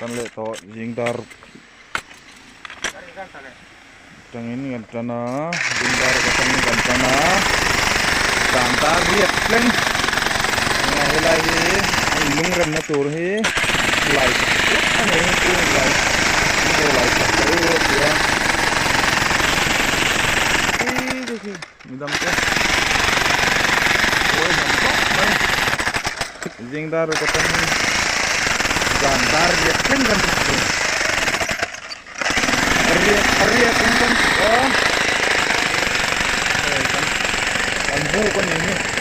Tan leh tawh zing dar tangin kan tan a zing dar ka tangin kan tan a dan dar riat thleng enge helai hi a inlung remna tur hi light a ni light light a ni a. Midang te kawi hlawm khawp mai zing dar ruk atangin zan dar riat thleng kan thawk thin a riat a riat in kan thawk a hei kan kan buk a ni hi.